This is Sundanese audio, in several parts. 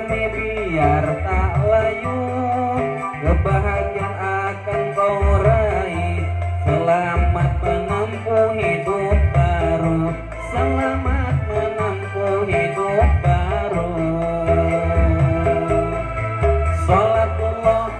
rame biar tak layu, kebahagiaan akan kau raih. Selamat menempuh hidup baru, selamat menempuh hidup baru. Salatullah.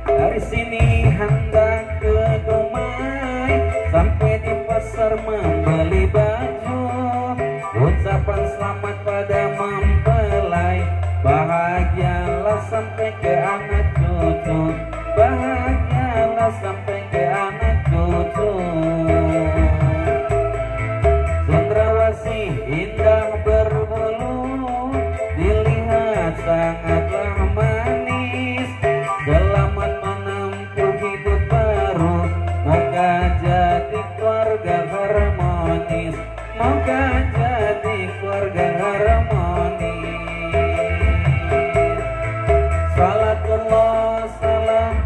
Dari sini hendak ke Dumai, sampai di pasar membeli baju. Ucapan selamat pada mempelai, bahagialah sampai ke anak cucu, bahagialah sampai ke anak cucu. Cendrawasih indah berbulu, dilihat sangatlah manis. Selamat menempuh hidup baru, moga jadi keluarga harmonis, moga jadi keluarga harmonis. Salatullah salam.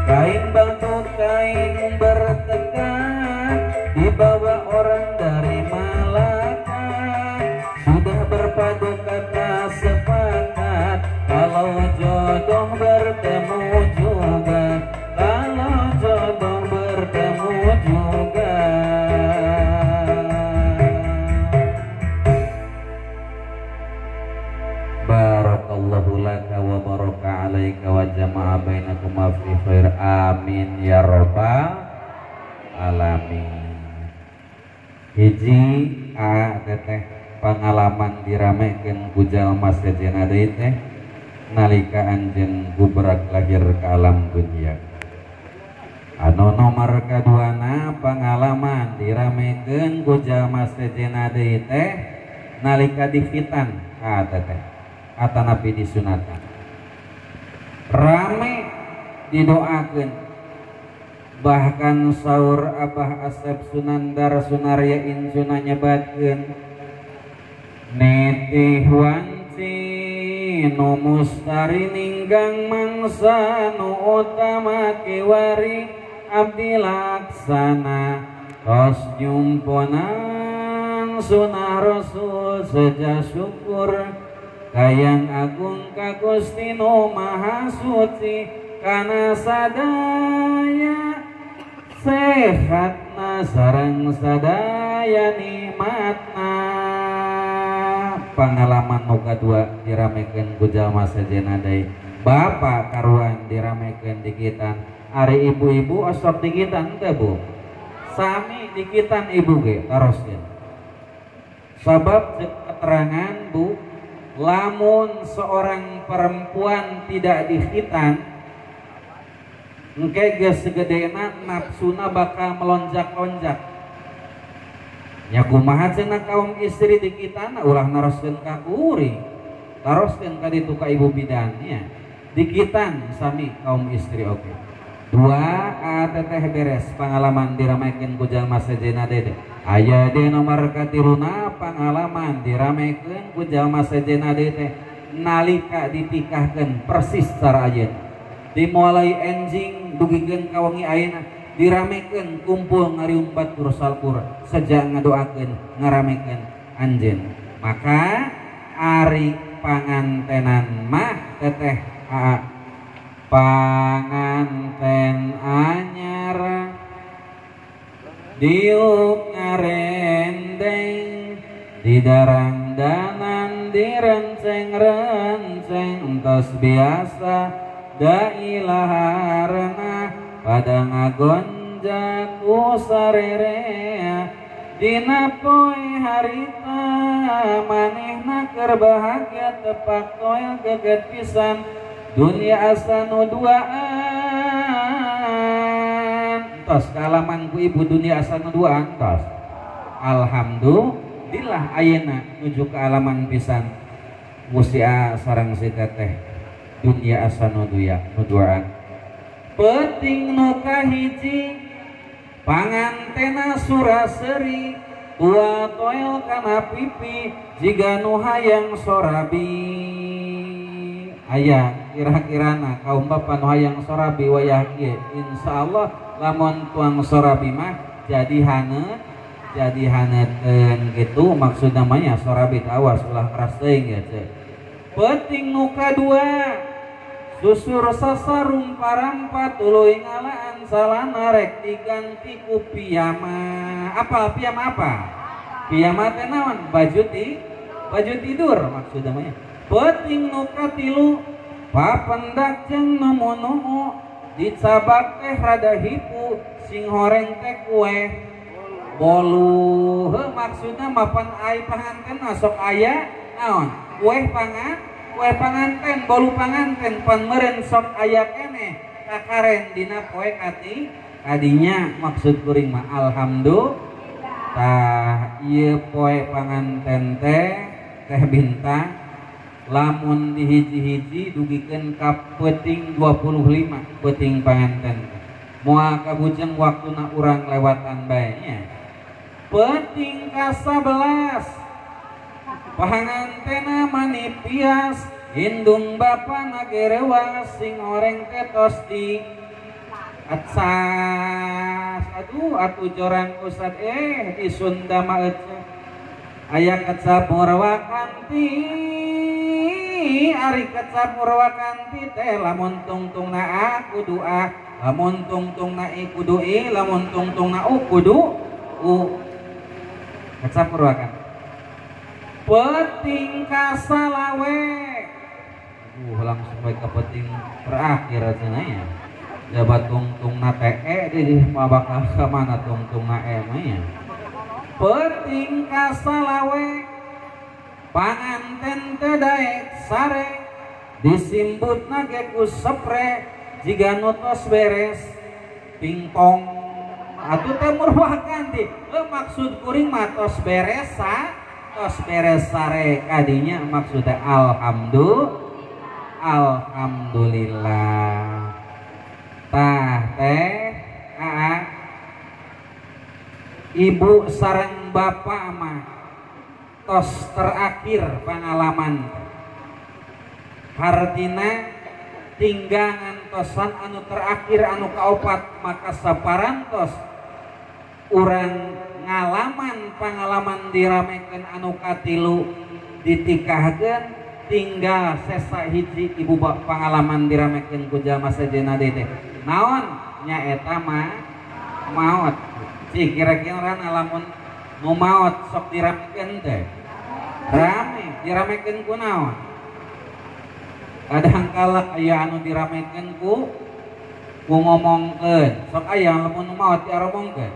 Kain bantu kain bertekan, dibawa orang dari Malaka. Sudah berpadu kata sepakat, kalau jodoh bertemu juga, kalau jodoh bertemu juga. Barakallahu laka wa baraka alaika wa jama'a bainakuma fi khair, amin ya rabbal alamin. Hiji a teteh pengalaman diramekeun ku jalma sejenna deui teh nalika anjeun gubrak lahir ke alam dunia. Anu nomor kaduana pengalaman diramekeun ku jalma sejenna deui teh nalika difitan a teteh atanapi disunatan. Rame didoakeun, bahkan saur Abah Asep Sunandar Sunarya Insuna nyebatkeun nitih wanci nu mustari ninggang mangsa nu utama kiwari abdi laksana tos nyumponan sunah Rasul seja syukur kayang agung ka Gusti nu Maha Suci kana sadaya sehatna sareng sadaya nikmatna. Pengalaman nu kadua diramekeun ku jalma sejenna deui, bapak karuan diramekeun dikitan, ari ibu-ibu osok dikitan teh Bu, sami dikitan ibu ge taroskeun. Sabab keterangan Bu, lamun seorang perempuan tidak dikhitan, engke geus segedena nafsuna bakal melonjak-lonjak. Nya kumaha cenah kaum istri dikitana ulah naroskeun ka kuring, taroskeun ka ditu ka ibu bidan nya. Dikitan sami kaum istri oge. Dua teteh beres pengalaman diramekeun ku jalma sejenna deui. Aya deui nomor katiluna pengalaman diramekeun ku jalma sejenna deui teh nalika ditikahkeun persis cara ayeuna. Dimulai enjing dugikeun ka wengi ayeuna diramekeun kumpul ngariung batur salkur sejak ngadoakeun ngaramekeun anjeun. Maka ari pangantenan mah teteh aa panganten anyar diuk ngarendeng di darang danan direnceng-renceng entos biasa dailaharna pada ngagonjak ku sarerea dina poe harita manehna keur bahagia tepak toel geget pisan dunia asa nu duaan tos kaalaman ku ibu dunia asa nu duaan tos alhamdulillah ayeuna nuju kaalaman pisan musia sareng si teteh dunia asa nu duaan peuting nu kahiji pangantena suraseri tua toel kana pipi jiga nu hayang sorabi aya kira-kirana kaum bapa nu hayang sorabi wayah ieu insyaallah lamun tuang sorabi mah jadi haneut haneutkeun gitu maksud namanya sorabi awas ulah keras teuing ya ceu peuting nu kadua susur sasarung parampa tuluy ngalaan salana rek diganti ku piyama apa piyama apa piyama teh naon baju tidur maksud namanya peuting nu katilu papendak jeung nu munuu dicabak teh rada hipu sing horeng teh kue bolu heuh maksudna mapan ai panganten sok aya naon kue panganten bolu panganten pan meureun sok aya keneh kakaren dina poe kati kadinya maksud kuring mah alhamdulillah tah ieu poe panganten teh teh bintang lamun dihiji-hiji dugikeun ka peuting 25 peuting panganten moal kabujeng waktuna urang lewatan bae nya peuting ka 11 pangantena manipias indung bapa nagerewas sing oreng tetos di acas aduh atuh jorang ustad di Sunda mah aya kecap Purwakanti ari kecap Purwakanti teh lamun tungtungna a kudu a lamun tungtungna i kudu i lamun tungtungna u kudu u kecap Purwakanti peuting kasalawe aduh langsung bae ka peuting terakhir cenah nya jabat tungtungna teh e di mah bakal ka mana tungtungna e mah nya peuting kasalawe panganten teh daek sare disimbutna ge ku sepre jiga nu tos beres pingpong atuh teh Purwakanti maksud kuring mah tos beres tos beres sare kadinya maksudnya alhamdulillah tah teh aa ibu sareng bapak mah tos terakhir pengalaman hartina tinggal ngantosan anu terakhir anu kaopat maka saparantos urang ngalaman pengalaman diramekeun anu katilu ditikahkeun tinggal sesa hiji ibu pengalaman diramekeun ku jalma sejenna deui teh naon nyaeta mah maot cih kira-kira lamun nu maot sok diramekeun teh rame diramekeun ku naon kadang kala aya anu diramekeun ku ngomongkeun sok aya lamun nu maot diaromongkeun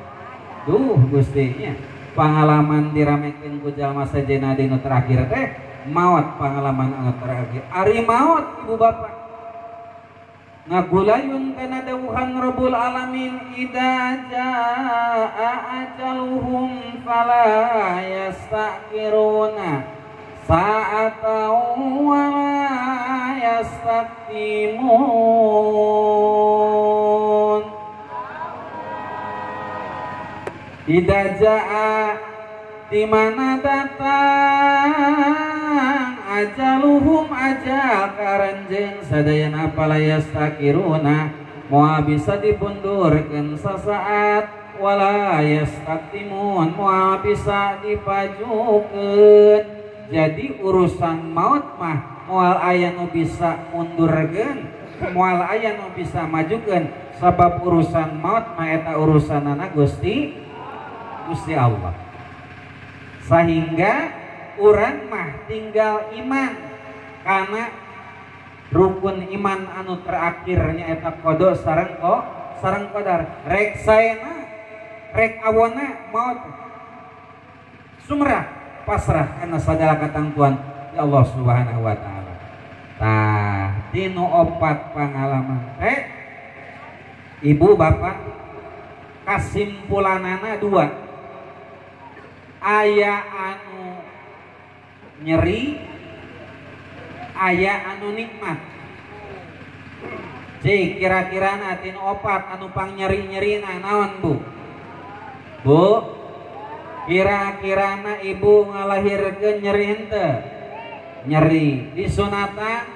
duh Gusti nya pengalaman diramekeun ku jalma sejenna deui nu terakhir teh maot pengalaman anu terakhir ari maot ibu bapak ngagulayun kana dawuhan Rabbul Alamin idza jaa ajaluhum fala yastaqiruna sa'atan wa la yastaqdimun idza jaa di mana datang ajaluhum ajal karanjeun sadayana fala yastakiruna moal bisa dipundurkeun sasaat wala yastaqdimun moal bisa dipajukeun. Jadi urusan maut mah moal aya nu bisa mundurkeun, moal aya nu bisa majukeun, sabab urusan maut mah eta urusanana Gusti Gusti Allah. Sehingga urang mah tinggal iman karena Rukun iman anu terakhirnya eta qada sareng sareng qadar. Rek saena rek awona maut sumrah pasrah kana sagala katangtuan ya Allah Subhanahu wa taala. Tah dinu opat pangalaman teh ibu bapak kasimpulanana dua, aya anu nyeri, aya anu nikmat. Cik kira-kirana tinu opat anu pang nyeri-nyerina naon bu? Bu, kira-kirana ibu ngalahirkeun nyeri henteu? Nyeri. Disunatan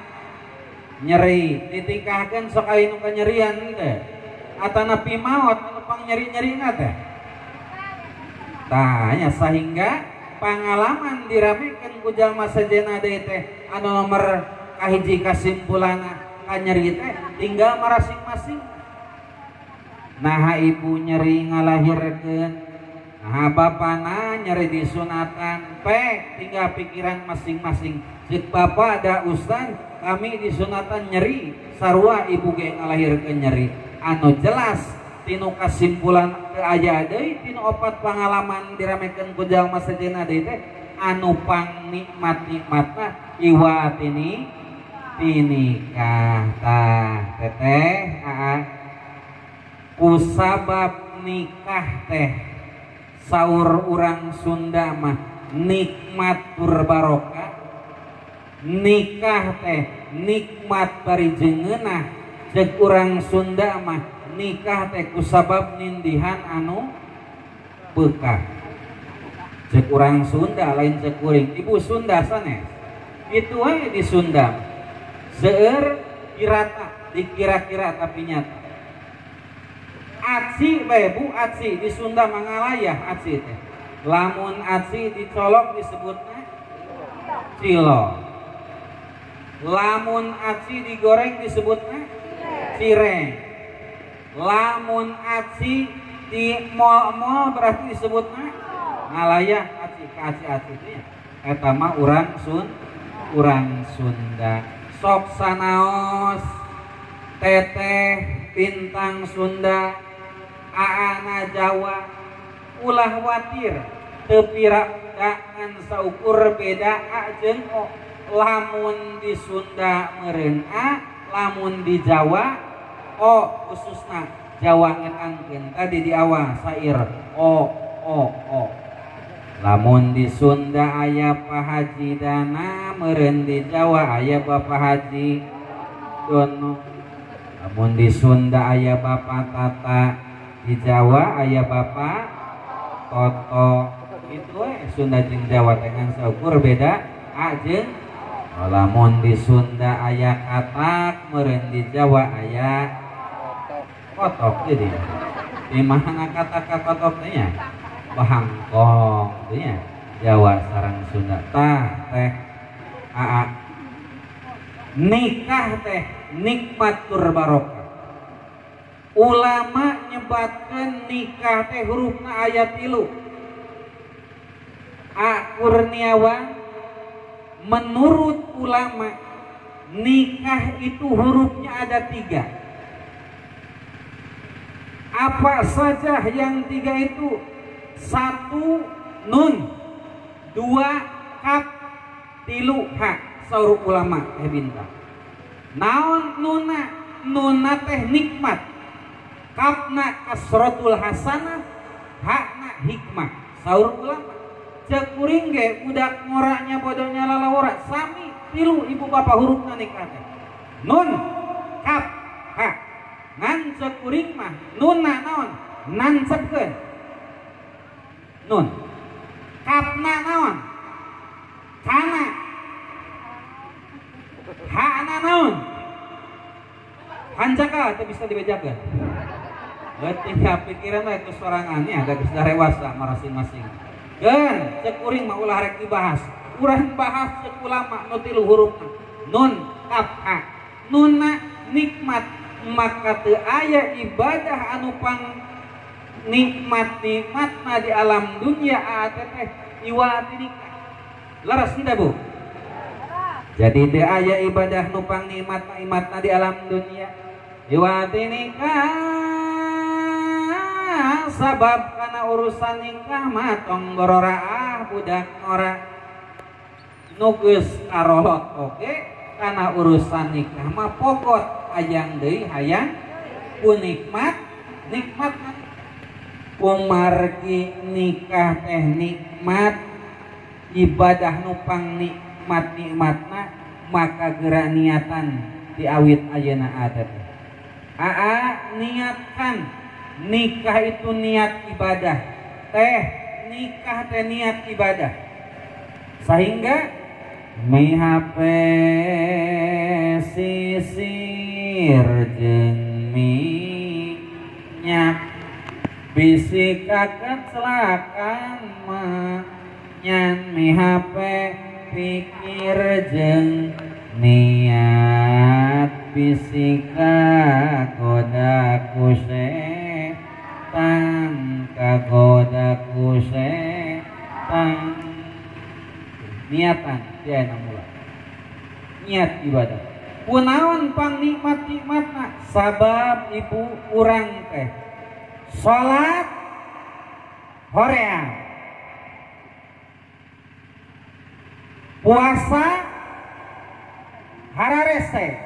nyeri, ditikahkeun sok aya nu kanyerian henteu? Atanapi maot anu pang nyeri-nyerina teh? Tah nya sahingga pangalaman diramekeun ku jalma sejenna deui teh anu nomor kahiji kasimpulana kanyeri teh tinggal marasing-masing. Naha ibu nyeri ngalahirkeun, naha bapana nyeri disunatan, pek tinggal pikiran masing-masing. Cik bapak ada ustaz kami disunatan nyeri, sarua ibu ge ngalahirkeun nyeri. Anu jelas tinu kasimpulan teu aya deui tinu opat pangalaman diramekeun ku jalma sejenna deui teh anu pang nikmat-nikmatna iwa tini tinikah. Tah teteh aa kusabab nikah teh saur urang Sunda mah nikmat berbarokah, nikah teh nikmat bari jengeunah. Cek urang Sunda mah nikah teh kusabab nindihan anu beukah. Cek urang Sunda lain cek kuring, ibu Sunda sanes. Itu wae di Sunda. Seueur kirata, dikira-kira tapi nyata. Aci bae bu, aci di Sunda mangalayah aci teh. Lamun aci dicolok disebutna cilok. Lamun aci digoreng disebutna cireng. Lamun aci di mol-mol berarti disebutna ngalayah aci ka aci-aci teh. Eta mah urang urang Sunda. Sok sanaos teteh bintang Sunda aana Jawa ulah watir teu pira ngan saukur beda a jeung o. Lamun di Sunda meureun a, lamun di Jawa o, khususna Jawa ngetangkeun tadi di awal sair o o o. Lamun di Sunda aya Pak Haji Dana, meureun di Jawa aya Bapak Haji Dono. Lamun di Sunda aya Bapak Tata, di Jawa aya Bapak Toto. Itu we Sunda jeung Jawa teh ngan saukur beda a jeung o. Lamun di Sunda aya katak, meureun di Jawa aya kotok. Jadi di mana kata kotok teh nya? Bahangkong teh nya. Jawa sareng Sunda. Tah teh aa nikah teh nikmat tur barokah. Ulama nyebatkeun nikah teh hurufna aya 3. A Kurniawan, menurut ulama nikah itu hurufnya ada 3. Apa saja yang 3 itu? 1 nun, 2 kaf, 3 ha. Saur ulama teh bintang. Naon nuna? Nuna teh nikmat, kafna kasrotul hasanah, hakna hikmah. Saur ulama. Cek kuring ge budak ngoranya bodohnya lalawara sami tilu ibu bapak hurufna nikah teh. Nun, kaf, ha. Ngan cek kuring mah nunna naon? Nancepkeun. Nun. Kafna naon? Kana. Hakna naon? Hanjaka teu bisa dibejakeun. Tinggal pikiran we ku sorangannya ada geus darewasa masing-masing. Geun cek kuring mah ulah rek dibahas. Urang bahas cek ulama nu tilu hurufna. Nun, kaf, ha. Nunna nikmat, maka teu aya ibadah anu pang nikmat-nikmatna di alam dunia teh iwa ti nikah. Leres henteu Bu? Jadi teu aya ibadah nu pangnikmat-nikmatna di alam dunia. Iwati nikah sabab kana urusan nikah mah tong gororaah budak ngora. Nu geus karolot oge kana urusan nikah mah pokot hayang deui hayang ku nikmat nikmat. Kumargi nikah teh nikmat ibadah nu pangnikmat nikmatna maka geura niatan diawit ayeuna adat. Aa niatkan nikah itu niat ibadah teh nikah teh niat ibadah sehingga mihape sisir jeung minyak bisi kakecelakaan mah nyan mihape pikir jeung niat bisi kagoda ku setan kagoda ku setan. Niatan dia mula niat ibadah kunaon pang nikmat-nikmatna sabab ibu urang teh salat hoream puasa hararese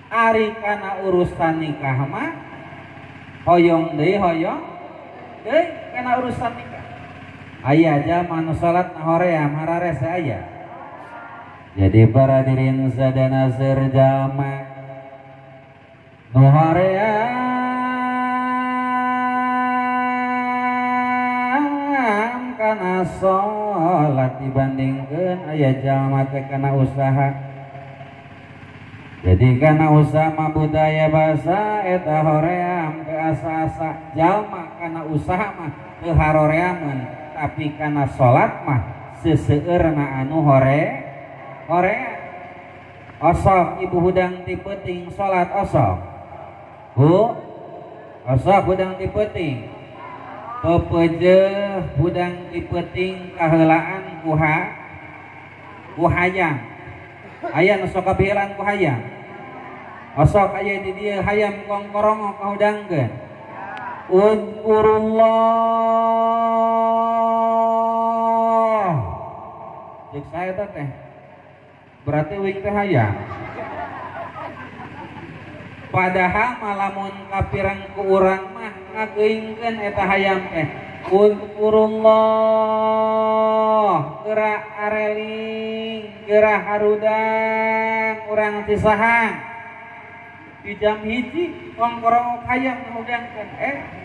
ari kana urusan nikah mah hoyong deui hoyong deui kana urusan nikah. Aya jalma nu salat na hoream hararese aya. Jadi para hadirin sadana seur jalma nu hoream kana salat dibandingkeun aya jalma teh kana usaha. Jadi kana usaha mah budaya basa eta hoream teu asa-asa jalma kana usaha mah teu haroreameun tapi kana salat mah seseueurna anu hore hoream. Osok ibu hudang ti peuting salat osok. Bu osok hudang ti peuting pepeujeuh hudang ti peuting kaheulaan ku hayam. Aya nu sok kabihelaan ku hayam. Osok aya di dieu hayam kongkorongok kahudangkeun. Uzkurullah. Cek saya teh berarti wing teh hayam. Padahal malamun kapirang ku urang mah ngageuingkeun eta hayam teh. Uzkurullah geura areling geura harudang urang sisahang di jam 1 kongkorongok hayam ngahudangkeun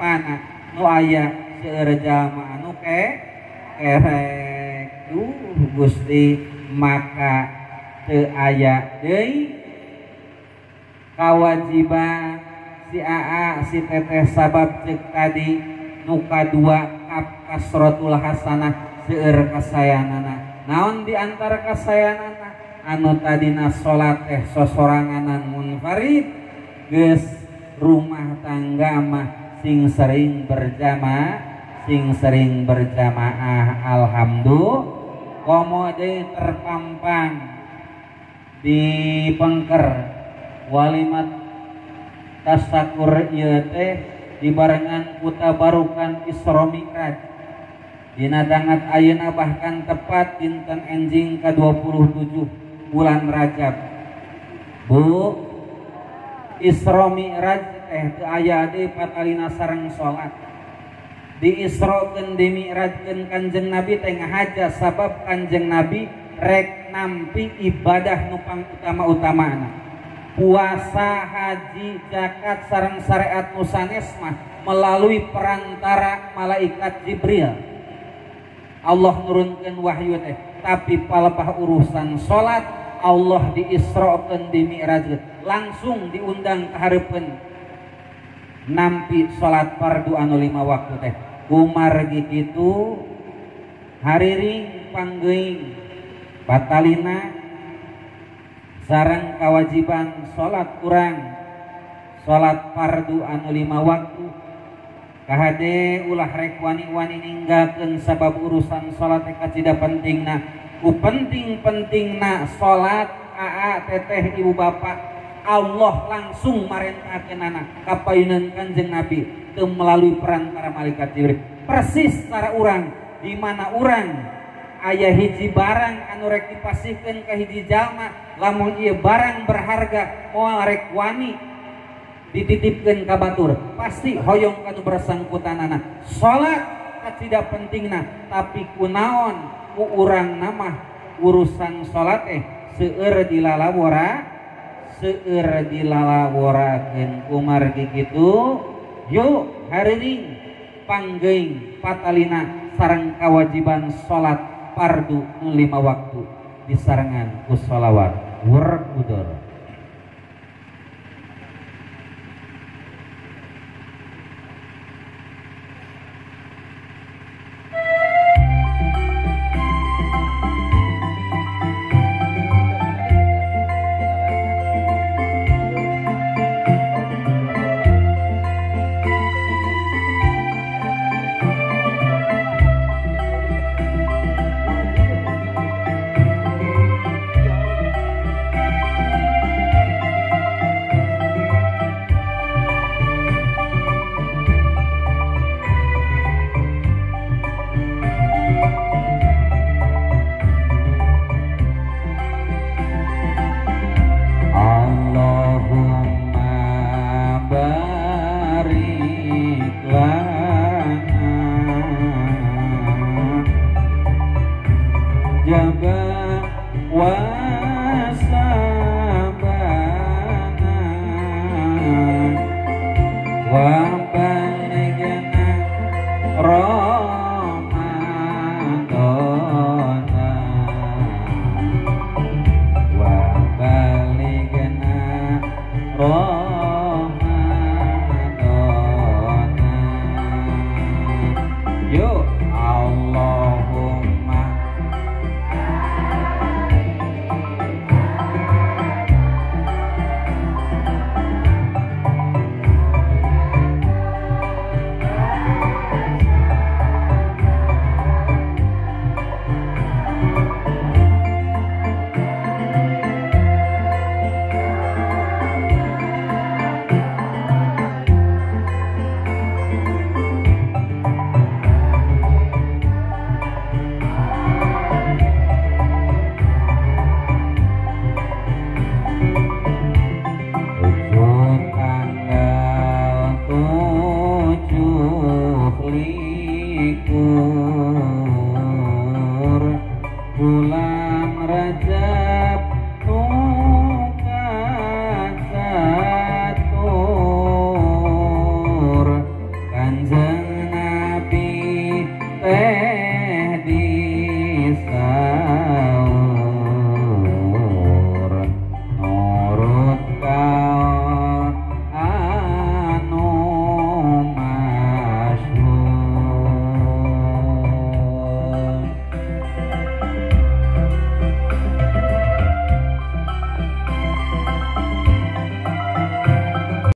mana nu aya seueur jalma anu kerek duh Gusti maka teu aya deui kawajiban si aa si teteh sabab ceuk tadi nu kadua kasrotul hasanah seueur kasayanana. Naon di antara kasayanana anu tadina salat teh sosoranganan munfarid geus rumah tangga mah sing sering berjamaah sing sering berjamaah. Alhamdulillah komo deui terpampang di pengker walimat tasakur ieu teh dibarengan kutabarukan Isra Mi'raj dina dangat ayeuna bahkan tepat dinten enjing ka-27 bulan Rajab. Bu Isra Mi'raj teh teu aya deui patalina sareng salat. Di Isra-keun di Mi'rajkeun Kanjeng Nabi teh ngahaja sabab Kanjeng Nabi rek nampi ibadah nu pangutama-utamana. Puasa, haji, zakat sareng syariat nu sanes mah melalui perantara malaikat Jibril. Allah nurunkeun wahyu teh, tapi palebah urusan salat Allah diisrokeun di Mi'raj langsung diundang ke hareupeun nampi salat fardu anu 5 waktu teh. Kumargi kitu hariring panggeuing batalina sareng kewajiban salat kurang salat fardu anu 5 waktu kahade ulah rek wani-wani ninggalkeun sabab urusan salat teh kacida pentingna. Ku penting-pentingna salat aa teteh ibu bapak Allah langsung marentahkeunana ka payunan Kanjeng Nabi teu melalui perantara malaikat Jibril. Persis cara urang di mana urang aya hiji barang anu rek dipasihkeun ka hiji jalma, lamun ieu barang berharga moal rek wani dititipkeun ka batur, pasti hoyong kanu bersangkutanana. Salat tidak pentingna, tapi kunaon ku urang namah urusan salat teh seueur dilalawora, seueur dilalaworakeun kumargi kitu. Yuk hariring panggeing patalina sareng kewajiban salat fardu nu 5 waktu disarengan ku sholawat werkudor. Wa balighna.